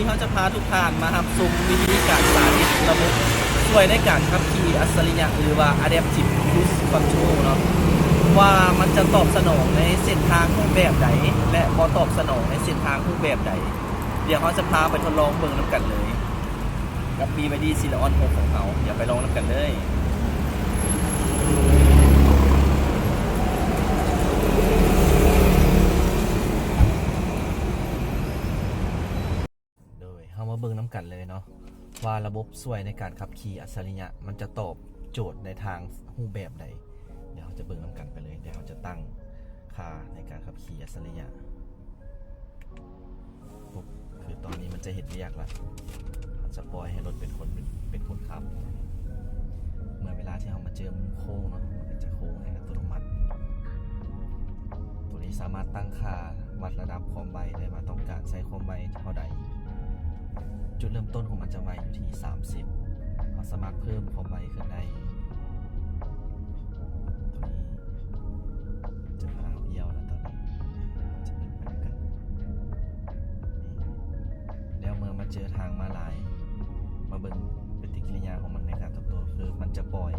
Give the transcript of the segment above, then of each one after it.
ເຮົາຈະພາທຸກທ່ານມາຮັບຊົມວິທີການສາທິດລະບົບຊ່ວຍໃນການຂັບຂີ່ອັດສະລິຍະ ຫຼືວ່າ Adaptive Cruise Control ເນາະ ວ່າມັນຈະຕອບສະໜອງໃນເສັ້ນທາງຮູບແບບໃດ ແລະ ບໍ່ຕອບສະໜອງໃນເສັ້ນທາງຮູບແບບໃດ. ດຽວເຮົາຈະພາໄປທົດລອງເບິ່ງນຳກັນເລີຍ ກັບ ບີວາຍດີ ຊີລອນ ຫົກ ຂອງເຮົາ. ດຽວໄປລອງນຳກັນເລີຍ. ໂດຍ ເຮົາມາເບິ່ງນຳກັນເລີຍເນາະ ວ່າລະບົບຊ່ວຍໃນການຂັບຂີ່ອັດສະລິຍະ ມັນຈະຕອບໂຈດໃນທາງຮູບແບບໃດ. ດຽວເຮົາຈະເບິ່ງນຳກັນໄປເລີຍ. ດຽວເຮົາຈະຕັ້ງຄ່າໃນການຂັບຂີ່ອັດສະລິຍະ. ປຸບ ຄືຕອນນີ້ມັນຈະເຮັດວຽກລະ ມັນຈະປ່ອຍໃຫ້ລົດເປັນຄົນ ເປັນ ເປັນຄົນຂັບ. ເມື່ອເວລາທີ່ເຮົາມາເຈີມຸມໂຄ້ງເນາະ ມັນກໍຈະໂຄ້ງໃຫ້ອັດຕະໂນມັດ. ຕົວນີ້ສາມາດຕັ້ງຄ່າວັດລະດັບຄວາມໄວໄດ້ວ່າຕ້ອງການໃຊ້ຄວາມໄວເທົ່າໃດ. ຈຸດເລີ່ມຕົ້ນຂອງມັນຈະໄວຢູ່ທີ່ສາມສິບ ເຮົາສາມາດເພີ່ມຄວາມໄວຂຶ້ນໄດ້. ຕົວນີ້ຈະພາເຮົາອຽວແລ້ວຕອນນີ້ ຈະເບິ່ງໄປນຳກັນ. ນີ້ ແລ້ວເມື່ອມາເຈີທາງມ້າລາຍ ມາເບິ່ງປະຕິກິລິຍາຂອງມັນໃນການຕົບໂຕ້ ຄືມັນຈະປ່ອຍ.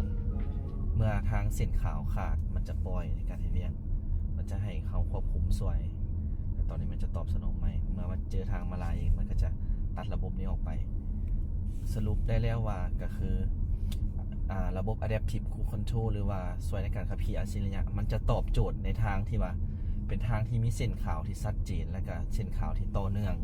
ເມື່ອທາງເສັ້ນຂາວຂາດ ມັນຈະປ່ອຍໃນການເຮັດວຽກ ມັນຈະໃຫ້ເຮົາຄວບຄຸມຊ່ວຍ. ແຕ່ຕອນນີ້ມັນຈະຕອບສະໜອງໃໝ່. ເມື່ອມາເຈີທາງມ້າລາຍອີກ ມັນກໍຈະຕັດລະບົບນີ້ອອກໄປ. ສະຫຼຸບໄດ້ແລ້ວວ່າກໍຄື ອາ ລະບົບ Adaptive Cruise Control ຫຼືວ່າຊ່ວຍໃນການຂັບຂີ່ອັດສະລິຍະ ມັນຈະຕອບໂຈດໃນທາງທີ່ວ່າເປັນທາງທີ່ມີເສັ້ນຂາວທີ່ຊັດເຈນ ແລະກະເສັ້ນຂາວທີ່ຕໍ່ເນື່ອງ.